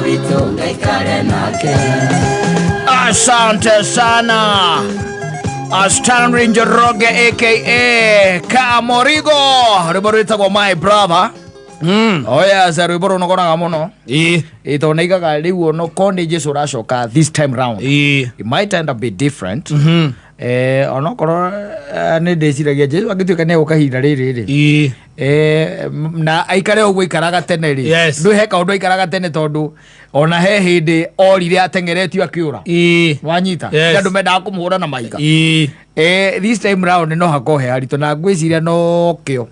witũ ngaikare nake. Asante sana Stanley Njoroge aka Kamorigo, rwimbo rwitagwo My Brother. Oh yes, rwimbo runogoraga muno. Ĩ tondũ naigaga rĩu onokorwo nĩ Jesu ũracoka this time round, it might end up be different. Onokorwo nĩ ndĩciragia Jesu angĩtuĩka nĩ egũka ihinda rĩrĩ rĩ, na aikare ũguo aikaraga tene rĩ, ndwĩ he kaũndũ aikaraga tene, tondũ ona he hĩndĩ orire ateng'eretio akĩũra. Wanyita? Yes. Andũ mendaga kũmũhũra na mahiga. This time round no hakorwo he haritũ na ngwĩciria no kĩo.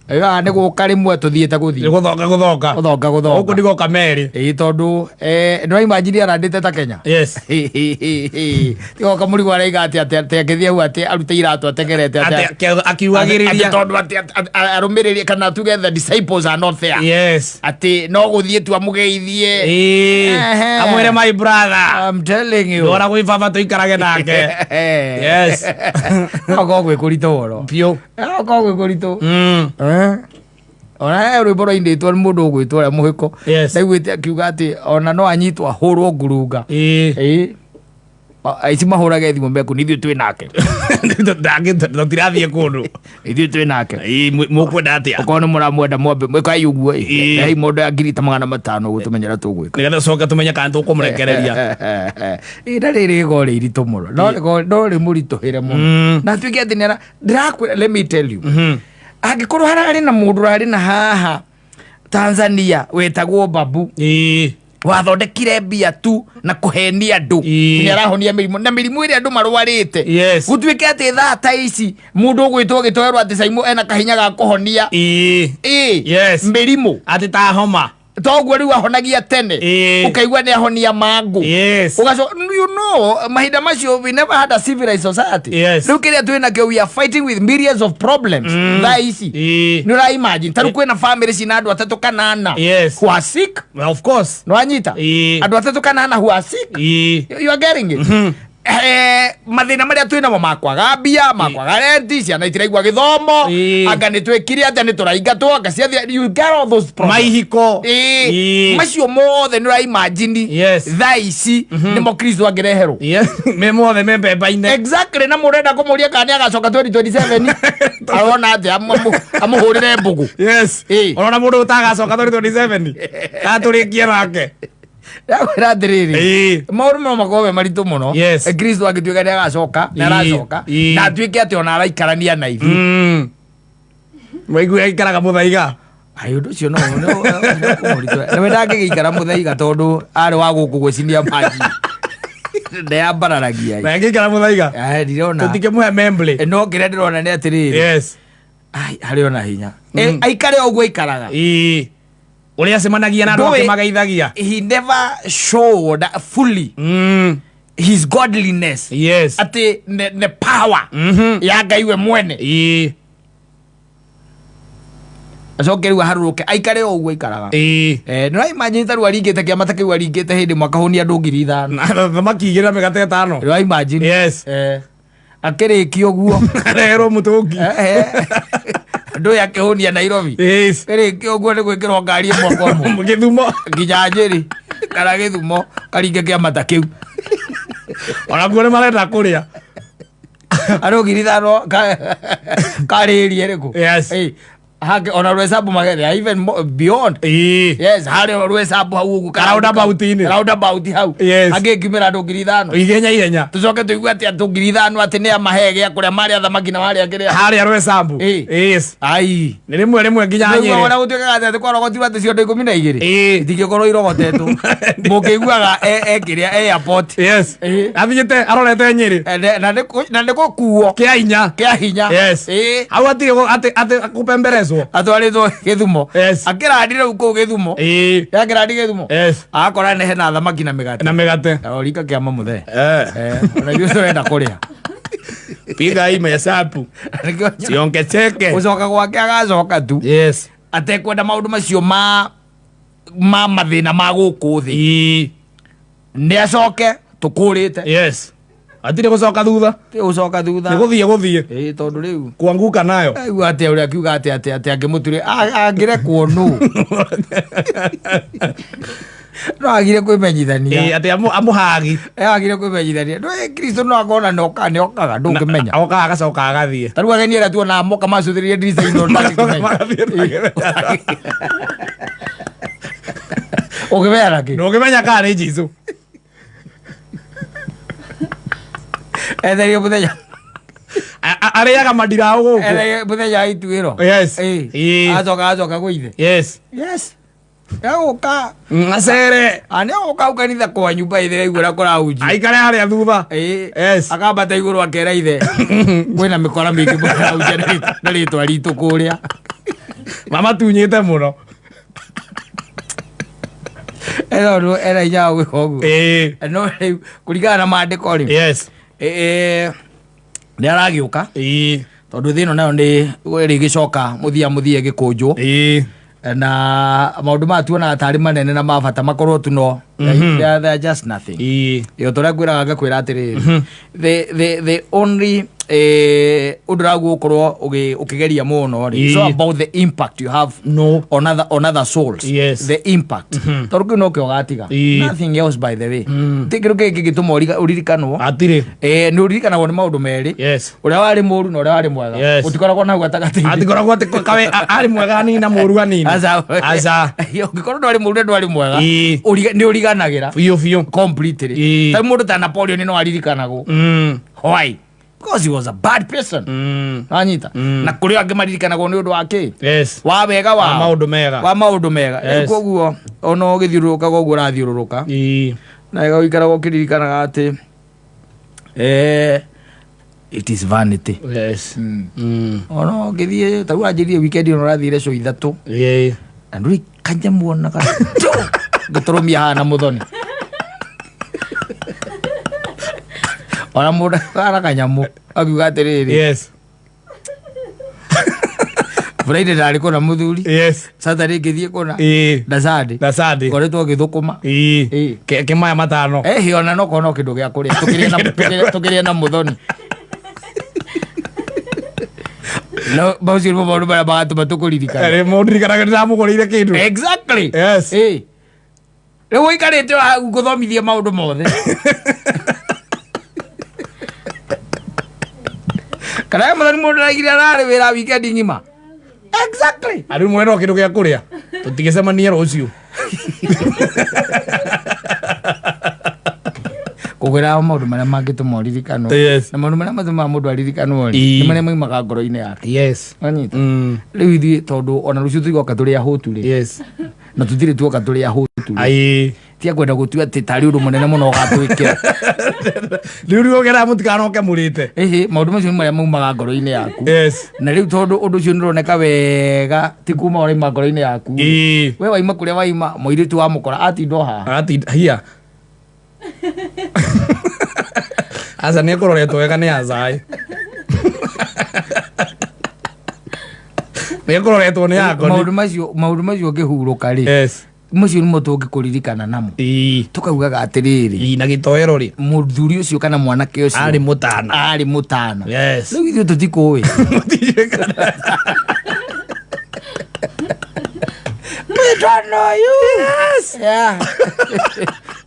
Ĩyo nĩ gũka rĩmwe tũthiĩte gũthiĩ. Gũthonga gũthonga. Gũthonga gũthonga. Gũkũ ndigoka merĩ. Ĩĩ, tondũ nĩ waimagine arandĩte ta Kenya. Tigoka mũrigo araiga atĩ atĩ akĩthiĩ hau atĩ arute iratũ ateng'erete atĩ Atĩ akiugagĩrĩria. Atĩ tondũ atĩ arũmĩrĩri kana tuge the disciples are not there, atĩ no gũthiĩ tu amũgeithie. Ehe. Amwĩre, "My brother." I'm telling you. Ndwara gwĩ baba tũikarage nake. No korwo gwĩ kũritũ mũno. Biũ. No korwo gwĩ kũritũ. Ona he rwĩmbo rwainĩtwo nĩ mũndũ ũgwĩtwo ũrĩa mũhĩko. Ndaiguĩte akiuga atĩ ona no anyitwo ahũrwo ngurunga. Ĩĩ. Aici mahũrage thimũ meku nĩ ithuĩ twĩ nake. Tũtirathiĩ kũndũ. Ithuĩ twĩ nake. Ĩĩ, mũkwenda atĩa? Okorwo nĩ mũramwenda mwambe mwĩkai ũguo ĩ. Hei mũndũ ya ngiri ta 500 ũguo tũmenye ũrĩa tũgwĩka. Nĩgetha coke tũmenye kana tũkũmũrekereria. Ĩ, na rĩrĩ rĩgo rĩ iritũ mũno no rĩmũritũhĩre mũno. Na tuĩke atĩ nĩara ndĩrakwĩra, let me tell you, angĩkorwo hararĩ na mũndũ ũrarĩ na haha Tanzania wetagwo Babu, wathondekire mbia tu na kũhenia andũ, nĩ arahonia mĩrimũ na mĩrimũ ĩrĩa andũ marwarĩte, gũtuĩke atĩ thaa ta ici mũndũ ũgwĩtwo gĩtoerwo atĩ Caimo ena kahinya ga kũhonia ĩ mĩrimũ Atĩ ta homa. Toguo rĩu ahonagia tene. Ũkaigua nĩ ahonia mangũ. Ũgacoka, mahinda macio we never had a civilized society. Rĩu kĩrĩa twĩ nakĩo, we are fighting with millions of problems thaa ici. Nĩ ũra imagine ta rĩu kwĩna family cina andũ atatũ kana ana who are sick. Well, of course. Nĩ wanyita? Andũ atatũ kana ana who are sick. You are getting it? Mathĩna marĩa twĩ namo makwaga mbia, makwaga renti, ciana itiraigua gĩthomo, anga nĩ twĩkire atĩa, nĩ tũraingatwo, anga ciathia, you get all those problems. Maihiko. Macio mothe nĩ ũraimagine thaa ici nĩmo Kristo angĩreherwo. Yes. Me mothe me mbemba-inĩ. Exactly, na mũrenda kũmũria kana nĩ agacoka 2027, arona atĩa amũhũrĩre mbũgũ. Ũrona mũndũ ũtagacoka 2027 tatũrĩkie nake. Ndakwĩra atĩrĩrĩ, maũndũ no makorwo me maritũ mũno. Kristo angĩtuĩka nĩ agacoka nĩ aracoka na atuĩke atĩ ona araikarania na ithuĩ. Mwaigua aikaraga mũthaiga. Ai, ũndũ ũcio no nĩwe ndangĩgĩikara mũthaiga tondũ arĩ wa gũkũ gwĩcinia maji ndeyambararagia. Na angĩikara mũthaiga. Ai, ndirona. Tũtikĩmũhe memblĩ. No kĩrĩa ndĩrona nĩ atĩrĩrĩ, ai, harĩ ona hinya. Aikare o ũguo aikaraga. Ũrĩa acemanagia na andũ akĩmageithagia. He never showed fully his godliness, atĩ ne power ya Ngai we mwene. Acoke rĩu aharũrũke aikare o ũguo aikaraga. Nĩ ũraimagine ta rĩu aringĩte kĩama ta kĩu aringĩte hĩndĩ ĩmwe akahũnia andũ 5,000. Na thamaki igĩrĩ na mĩgate ĩtano. Nĩ ũraimagine? Akĩrĩkia ũguo Areherwo mũtũngi. Andũ aya akĩhũnia Nairobi. Kĩrĩkia ũguo nĩ gwĩkĩrwo ngari ĩmwe kwa ĩmwe. Gĩthumo. Nginya Njĩrĩ kana Gĩthumo karinge kĩama ta kĩu. Onakuo nĩ marenda kũrĩa. Andũ 5,000 karĩrie ĩrĩkũ? Hake ona rwesambu magetha even beyond. Yes, harĩa rwesambu hau ũguo. Roundabout-inĩ. Roundabout hau. Angĩkiumĩra andũ 5,000. Ihenya ihenya. Tũcoke tũigue atĩ andũ 5,000 atĩ nĩ amahe gĩa kũrĩa marĩa thamaki na marĩa kĩrĩa. Harĩa rwesambu. Ai. Nĩ rĩmwe rĩmwe nginya Nĩguo Nyĩrĩ. ũrĩa gũtuĩkaga atĩ kwarogotirwo atĩ ciondo 12 itingĩkorwo irogotetwo mũkĩiguaga ekĩrĩa airport. Athiĩte arorete Nyĩrĩ. Na nĩ gũkuo. Kĩa hinya. Kĩa hinya. Hau hatirĩ atĩ kũpemberezwo. Atwarĩtwo Gĩthumo. Akĩrandi rĩu kũu Gĩthumo. Yakĩrandi Gĩthumo. Akora nĩ hena thamaki na mĩgate. Na mĩgate. Orika kĩama mũthee. Ona ithuĩ tũrenda kũrĩa. Piga hii mahesabu. Siongezeke. Gũcoka gwake agacoka tu. Atekwenda maũndũ macio ma mathĩna ma gũkũ thĩ. Nĩ acoke tũkũrĩte. Atirĩ gũcoka thutha. Ti gũcoka thutha. Nĩ gũthiĩ gũthiĩ. Ĩĩ, tondũ rĩu Kuanguka nayo. aigua atĩa ũrĩa akiuga atĩ atĩ atĩ angĩmũture angĩrekwo nũ no agire kwĩmenyithania. Ĩĩ, atĩ amũhagi. Agire kwĩmenyithania no Kristo no akona noka nĩ okaga ndũngĩmenya. Okaga agacoka agathiĩ. Ta rĩu ageni arĩa tuonaga moka macũthĩrĩria ndirica-inĩ ũtangĩkĩmenya. Magathiĩ ndangĩmenya. Ũngĩmenya nakĩ? Ndũngĩmenya kana nĩ Jesũ. Etherie mũthenya. Arĩaga mandiraũ gũkũ. Etherie mũthenya wa ituĩro. Yes. Ĩĩ. Ĩĩ. Acoka acoka gwĩ ithe. Yes. Yes. Egũka. Acere. Nĩ egũka hau kanitha kwanyu by the way aigua ũrĩa kũrahunjio. Aikare harĩa thutha. Ĩĩ. Yes. Akambata igũrũ akera ithe kwĩna mĩkora mĩingĩ mũno ĩrahunjia na rĩtwa ritũ kũrĩa. Mamatunyĩte mũno. Ena ũndũ ena hinya wa gwĩka ũguo. Ĩĩ. No rĩu kũringana na maandĩko rĩ, Yes. nĩ aragĩũka Ĩĩ. tondũ thĩ ĩno nayo nĩ ĩrĩgĩcoka mũthia mũthia ĩgĩkũnjwo. Ĩĩ. Na maũndũ maya tuonaga tarĩ manene na ma bata makorwo tu no they are just nothing. Ĩĩ. Ĩyo tũrĩa ngwĩraga ngakwĩra atĩrĩrĩ, the only ũndũ ũraguo ũkorwo ũkĩgeria mũno rĩ, it's all about the impact you have No. on other souls. Yes. The impact, tondũ kĩu nokĩo ũgatiga. Ĩĩ. Nothing else, by the way. Ti kĩndũ kĩngĩ kĩngĩtũma ũririkanwo. Atirĩ. Nĩ ũririkanagwo nĩ maũndũ merĩ, Yes. ũrĩa warĩ mũru na ũrĩa warĩ mwega. Yes. Ũtikoragwo nau gatagatĩ-inĩ. Atikoragwo atĩ kawe arĩ mwega hanini na mũru hanini. Aca. Aca. Ũngĩkorwo ndwarĩ mũru na ndwarĩ mwega, Ĩĩ. nĩ ũriganagĩra Biũ biũ. completely. Ĩĩ. Ta mũndũ ta Napoleon no aririkanagwo. Why? Because he was a bad person. Anyita. Na kũrĩ angĩ maririkanagwo nĩ ũndũ wa kĩ? Yes. Wa wega Wa wao. maũndũ mega. Wa maũndũ mega. Yes. Koguo ona ũgĩthiũrũrũkaga ũguo ũrathiũrũrũka. Ĩĩ. Na wega ũikaraga ũkĩririkanaga atĩ it is vanity. Yes. Ona ũngĩthiĩ ta rĩu wanjĩrire weekend ĩno ũrathire show ithatũ. Ĩĩ. Na ndũrĩ kanyamũ ona gatũ ngĩtũrũmia haha na mũthoni. Ona mũndũ ara kanyamũ akiuga atĩrĩrĩ, Yes. Friday ndarĩ kũna mũthuri, Yes. Saturday ngĩthiĩ kũna, Ĩĩ. na Sunday Na Sunday. ngoretwo ngĩthũkũma. Ĩĩ. Ĩĩ. Kĩmaya matano. Ehi, ona no korwo no kĩndũ gĩa kũrĩa tũkĩrĩe na mũthoni. No macio nĩmo maũndũ marĩa magatũma tũkũririkana. Ĩĩ, mũndirikanaga ndĩramũgũrĩire kĩndũ. Exactly. Yes. Ĩĩ. Rĩu ũikarĩte hau ngũthomithie maũndũ mothe kana we mũthoni mũndũ araigire ararĩ wĩra weekend ng'ima. Exactly. Arĩ mwena o kĩndũ gĩa kũrĩa. Tũtigĩcemanie rũciũ. Kũgwĩra maũndũ marĩa mangĩtũma ũririkanwo. Yes. Na maũndũ marĩa matũmaga mũndũ aririkanwo rĩ, Ĩĩ. nĩ marĩa maumaga ngoro-inĩ yake. Yes. Wanyita? Rĩu ithuĩ tondũ ona rũciũ tũigoka tũrĩ ahũtu rĩ, Yes. na tũtirĩ tuoka tũrĩ ahũtu rĩ, Ai. tia kwenda gũtua atĩ tarĩ ũndũ mũnene mũno ũgatwĩkĩra. Rĩu rĩu ũgera mũtikanoke mũrĩte. Ĩhĩ, maũndũ macio nĩ marĩa maumaga ngoro-inĩ yaku. Yes. Na rĩu tondũ ũndũ ũcio nĩ ũroneka wega ti kuma ũraima ngoro-inĩ yaku. Ĩĩ. We waima kũrĩa waima, mũirĩtu wa mũkora atinda o haha. Atinda hia. Aca nĩ ekũroretwo wega nĩ acai. Nĩ ekũroretwo nĩ akoni. Maũndũ macio ũngĩhurũka rĩ, Yes. macio nĩmo tũngĩkũririkana namo. Ĩĩ. Tukaugaga atĩrĩrĩ, Ĩĩ, na gĩtoero rĩ. Mũthuri ũcio kana mwanake ũcio Arĩ mũtana. Arĩ mũtana. Yes. Rĩu ithuĩ tũtikũĩ. Mũtiũĩ kana- We don't know you. Yes. Yeah.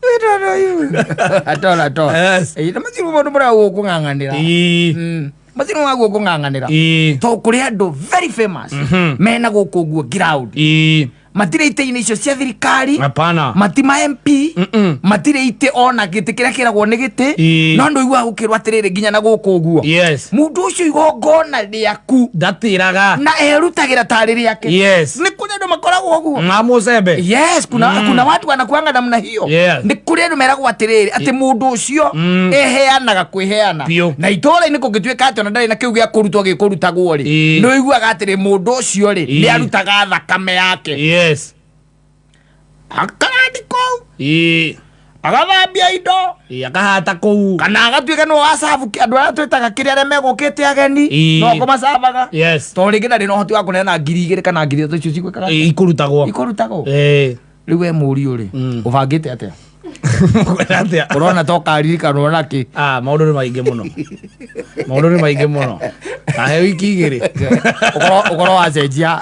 We don't know you. At all, at all. Yes. Na macio nĩmo maũndũ marĩa gũkũng'ang'anĩra. Ĩĩ. Macio nĩmo magũkũng'ang'anĩra. Ĩĩ. To kũrĩ andũ very famous mena gũkũ ũguo ground. Ĩĩ. Matirĩ itĩ-inĩ icio cia thirikari. Hapana. Mati ma MP. Mm-mm. Matirĩ itĩ ona gĩtĩ kĩrĩa kĩragwo nĩ gĩtĩ. Ĩĩ. No andũ aiguaga gũkĩrwo atĩrĩrĩ nginya na gũkũ ũguo. Yes. Mũndũ ũcio igongona rĩaku Ndatĩraga. na erutagĩra tarĩ rĩake. Yes. Nĩ kũrĩ andũ makoragwo ũguo. Na mũcembe. Yes, kuna watu wanakuanga namna hiyo. Nĩ kũrĩ andũ meragwo atĩrĩrĩ atĩ mũndũ ũcio eheanaga kwĩheana. Biũ. Na itũũra-inĩ kũngĩtuĩka atĩ ona ndarĩ na kĩu gĩa kũrutwo gĩkũrutagwo rĩ, Ĩĩ. nĩ ũiguaga atĩrĩ mũndũ ũcio rĩ, Ĩĩ. nĩ arutaga thakame yake. Yes. Akarandi kũu, Ĩĩ. agathambia indo, Ĩĩ, akahata kũu. Kana agatuĩka nĩwe wacabu andũ arĩa twĩtaga kĩrĩa arĩa megũkĩte ageni, Ĩĩ. no kũmacabaga. Yes. Tondũ rĩngĩ ndarĩ na ũhoti wa kũneana 2000 kana 3000 icio cigwĩkaga Ĩĩ, ikũrutagwo. Ikũrutagwo. Ĩĩ. Rĩu we mũriũ rĩ, ũbangĩte atĩa? Kwenda atĩa? Ũrona ta ũkaririkanwo nakĩ? Ah, maũndũ nĩ maingĩ mũno, maũndũ nĩ maingĩ mũno, ahe wiki 2. Ũkorwo wacenjia.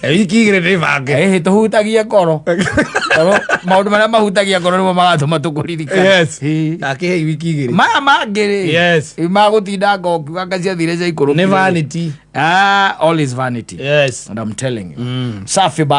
He wiki 2 ndĩbange. Ĩhĩ, tũhutagie ngoro. Tondũ maũndũ marĩa mahutagia ngoro nĩmo magatũma tũkũririkane. Akĩhe wiki 2. Maya mangĩ rĩ, magũtinda ngo ũkiuga anga ciathire ciaikũrũkire Nĩ rĩ. vanity. Ah, all is vanity. And I'm telling you. Safi ba.